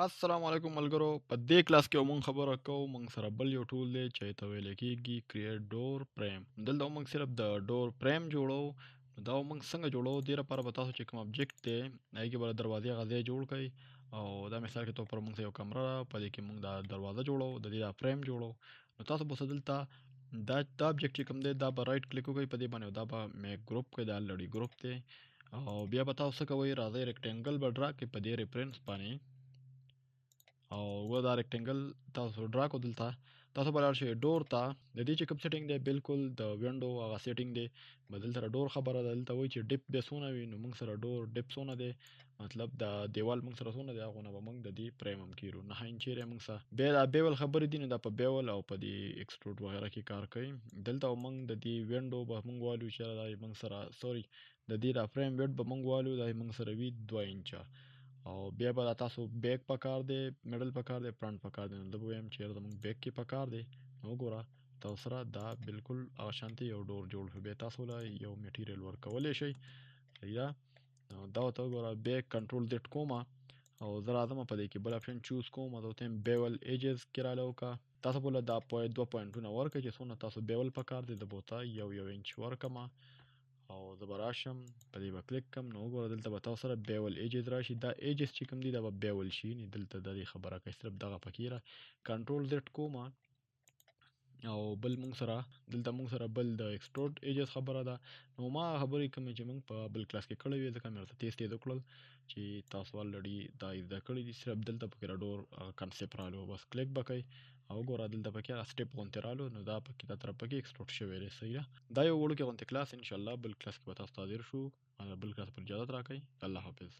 السلام علیکم ملګرو، په دې کلاس کې مونږ خبره کوو. مونږ سره بل یو tool دی چې ته ویل کېږي create door frame. دلته مونږ صرف د door frame جوړو. نو دا مونږ څنګه جوړو؟ دې لپاره به تاسو چې کوم object دی هغې کې به دروازې هغه ځای جوړ کړئ. او دا مثال کې طور پر مونږ سره یو کمره ده، په دې کې مونږ دا دروازه جوړو، د دې دا فریم جوړو. نو تاسو به دلته دا object چې کوم دی دا به right click وکړئ په دې باندې، او دا به make group کړئ، دا لړي group دی. او بیا به تاسو څه کوئ، راځئ rectangle به draw کړئ په دې reference باندې. او وګوره دا rectangle تاسو draw کړو. دلته تاسو به لاړ شئ door ته. د دې چې کوم setting دی بالکل د window هغه setting دی، به دلته سره door خبره ده. دلته وایي چې depth به څونه وي، نو موږ سره door depth څونه دی، مطلب د دیوال موږ سره څونه دی، هغونه به موږ د دې فریم هم کیرو. 9 انچې دی موږ سره. بیا دا bevel خبرې دي، نو دا په bevel او په دې extrude وغیره کې کار کوي. دلته موږ د دې window به موږ والو چې دا موږ سره، sorry، د دې دا frame width به موږ والو، دا موږ سره وي 2 انچه. او بیا به دا تاسو back پکار دی، middle پکار دی، front پکار دی. نو زه به ووایم چې یاره زموږ back کې پکار دی. نو وګوره تاسو سره دا بالکل هغه شانتې یو door جوړ شو. بیا تاسو له یو material ورکولی شئ، صحیح ده. نو دا ورته وګوره back control Z کومه، او زه راځم په دې کې بل option choose کوم، زه ورته وایم bevel edges کې راله وکړه. تاسو به له دا 2 پوینټونه ورکړئ چې څونه تاسو bevel پکار دی. زه به ورته یو انچ ورکړم، او زه به راشم په دې به کلیک کړم. نو وګوره دلته به تاسو سره bevel edges راشي. دا edges چې کوم دي دا به bevel شي، یعنې دلته د دې خبره کوي، صرف دغه پکې را control Z کومه. او بل مونږ سره دلته مونږ سره بل د extrude edges خبره ده. نو ما خبرې کومې چې مونږ په بل کلاس کې کړې وې، ځکه مې ورته تیز تیز وکړل چې تاسو already دا زده کړي دي. صرف دلته پکې را door هغه concept رالو، بس کلیک به کوئ او وګوره دلته پکې هغه step غونتې رالو. نو دا پکې دا طرف پکې extrude شوی دی، صحیح ده. دا یو وړوکی غونتې کلاس، انشاءالله بل کلاس کې به تاسو ته حاضر شو. بل کلاس پر اجازت راکړئ. الله حافظ.